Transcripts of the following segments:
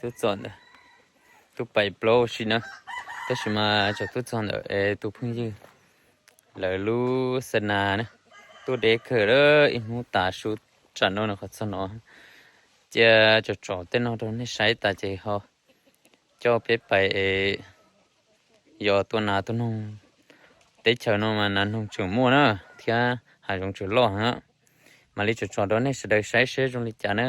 Tub txog ntawm, tub pais plaub ua si na, tab sis mas tsaus tub txog ntawm es tus phooj ywg lawv lub xa nas na, tuaj deb kawg lawm, ib hnub tas su tsam no nws qhov txog no. Cia tsom tsom tej no rau nej saib tas ces ho coj peb pais es yos tua nas tua noog. Teb chaws no mas nas noog tseem muaj na, thiab hav zoov tseem loj na. Mam li tsom tsom rau nej sawv daws saib seb zoo li cas na.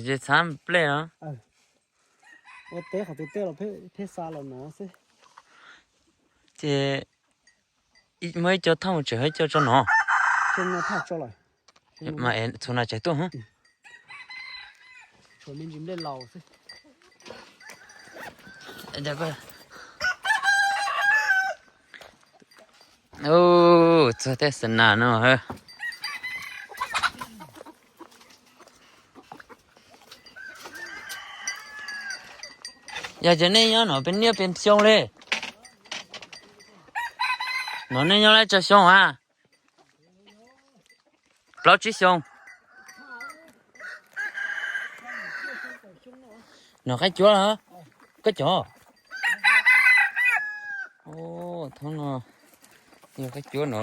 Txhab nplej os. Ua teb qhov tus tej los peb xa los no xwb. Ces muaj ib co thauj mus tsev, ib co tso no. Mas txhua nas tsev tuaj. Txog tej xa nas no. Yog ces nej nyob no peb niaj peb xyoo li. No nej nyob lawm tsawg xyoo a? Plaub tsib xyoo. No qaib cuab los? Koj cov. Thoob no yog qaib cuab no.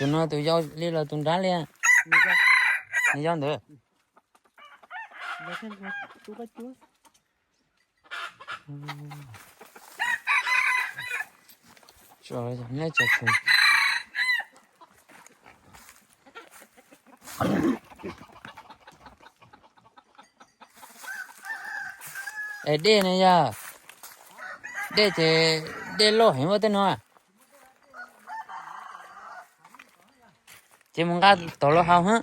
Tus no tus yau li los tus nrab li? Nws yau ntawd. Es dej ne yog? Dej ces dej loj heev ua tej no. Ces mus nqa tod los haus hab.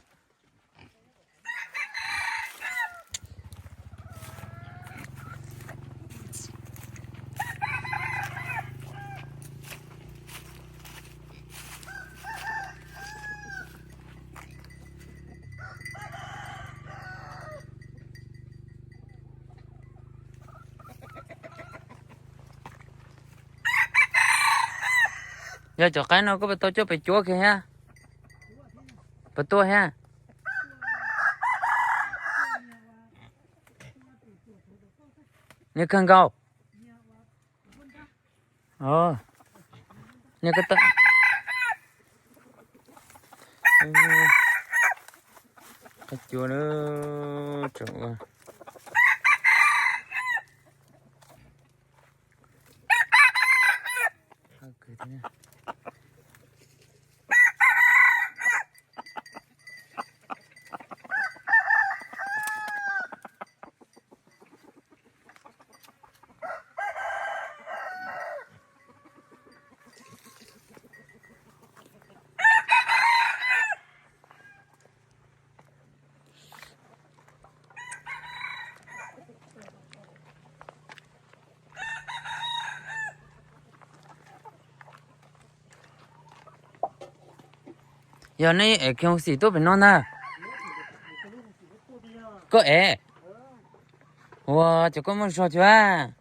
Yog cov qaib no koj puas tau coj pem cuab kiag thiab? Puas tuaj thiab? Nws kawg nkaus. Nws kawg tau. Qaib cuab na, tseem ua. Yog nej ev kiag xim tuaj pem no ntag. Koj ev. Ua cas koj muaj zog cuag.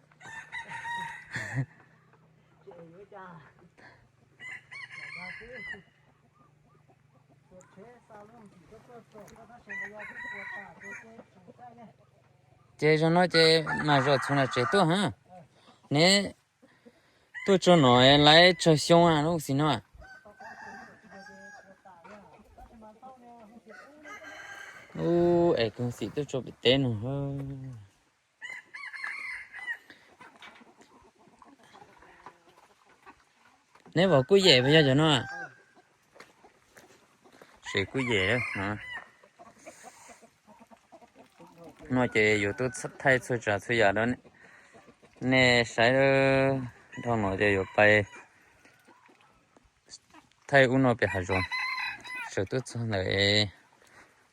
Ces zaum no ces mam zom txhuv nam tsev tuaj ha. Neb tuaj tso nom lawv tsawg xyoo lub xim no? Ub, es kuv xim tuaj tso pem teb no. Neb vam kuj yem puas yog cov no? Tsev kuj yem. No ces yuav tuaj thaij txhua tsav txhua yam rau nej saib. Dhau no ces yuav pais thaij ub no pem hav zoov. Sawv tuaj txog ntawm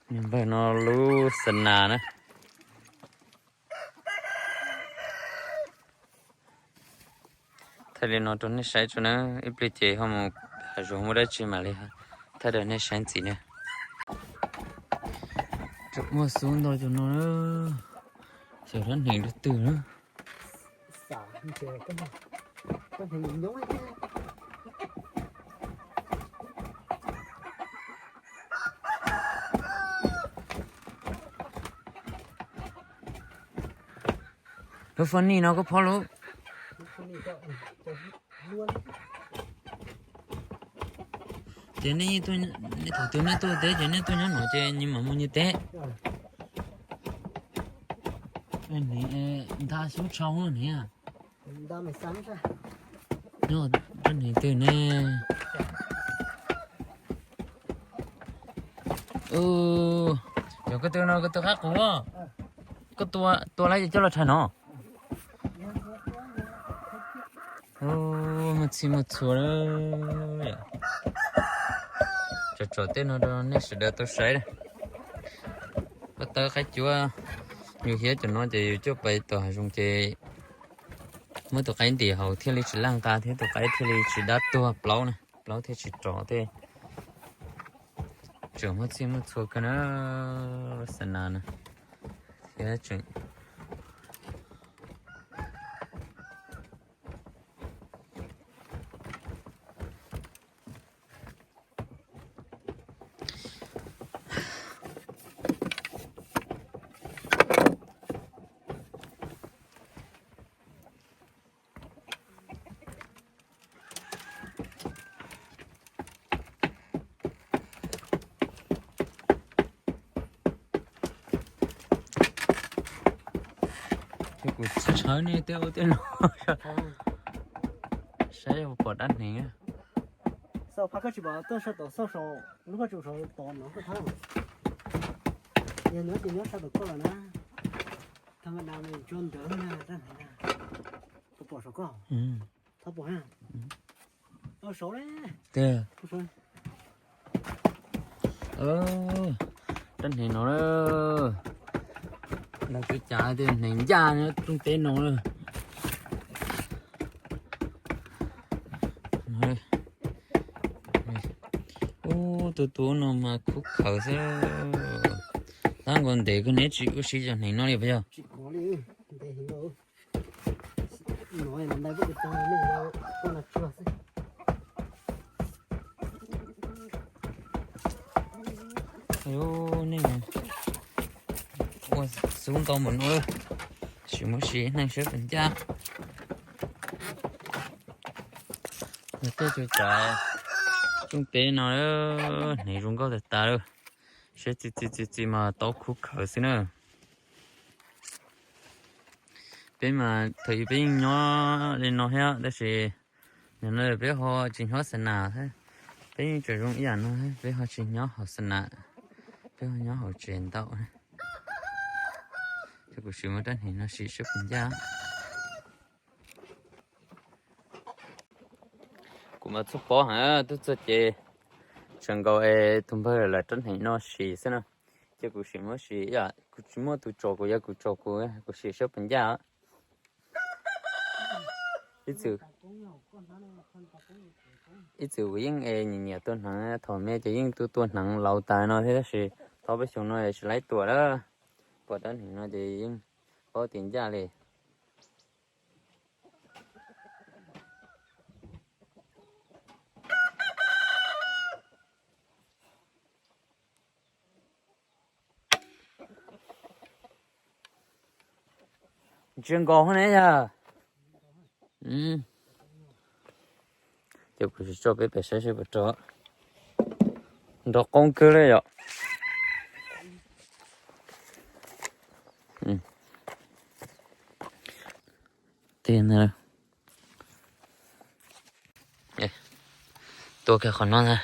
npawg no lub xa nas na. Thaij li no rau nej saib tso na, ib pliag ces ho mus hav zoov muaj dab tsi mam li thaij rau nej saib ntxiv na. Tseem muaj xub ntau cov no na, xyov rab hneev rau twg na. Lub funny no koj phob lub. Ces nej yeej tuaj, thaum twg nej tuaj teb ces nej tuaj nyob no ces nyias mam mus nyias teb. Nta xyoob tshau niam. Nyob rab hneev twg ne? Yog koj tua no koj tua qab qus, koj tua, tua lawm ces coj los rhais no. Muaj txhij muaj txhua lawm. Tsom tsom tej no rau nej sawv daws tau saib. Paj tawb qaib cuab, yus hiab cov no ces yus coj pais tom hav zoov ces muab tus qaib ntim haus thiaj li tsis laj nqa thiab tus qaib thiaj li tsis dab tuag plaub na, plaub thiaj tsis rov tej. Tseem muaj txhij muaj txhua kawg na, xas nas na, thiab tseem Ces kuv tsis tshawb nej tej ub tej no, saib pom dab hneev. Xauj phab koj tsis pom tuaj sab tom xauj saum lub pob tsuas saud tod no koj thab. Yog nyob ces nyob sab tom koj lawm na. Tha ma da ntsuag ntawd na, dab hneev na. Puas pom saum koj? Thov pom na. Saud le. Dab hneev no, lawv kuj cas tias hneev ncaj nyob rooj teb no na. Ub, tus tus no mas khub khawv xwb. Tab nkaus ntev kawg neb tsis ua si cov hneev no li puas yog? Nej ua xub ntau npaum no, sim muab sim neej siab pes ncaj. Yog tej tsuas tsav rooj teb no, hneev zoo nkauj tag tas lawm. Siab txi txi txi txi mas tau khub khawv xwb na. Peb mas thaum ub peb yeej nyob li no thiab tab sis nim no peb ho tsis nyob xa nas thiab, peb yeej tseem zoo ib yam no thiab, peb ho tsis nyob hauv xa nas, peb ho nyob hauv tsev ntau. Ces kuv sim muab rab hneev no sim siab pes ncaj. Kuv mas txhua pob heev, tuaj txog ces tseem nkaus es tus npawg lawv rab hneev no sim xwb na. Ces kuv sim muab sim ib yam, kuv tsis muaj tus tsom kuv, yog kuv tsom kuv, kuv sim siab pes ncaj. Ib txwm, ib txwm kuv yeej es nyiam nyiam tua hneev, thaum me ces yeej tua tua hneev laus tas no thiab tab sis tau peb xyoo no tsis laib tua lawm. Pom rab hneev no ces yeej paub tias ncaj li. Ntsia nkaus ne yog. Ces kuv tsis tso peb pem saib seb puas rov, nrov qoob kawg li yom. Tiag na. Tua kiag qhov no ntag.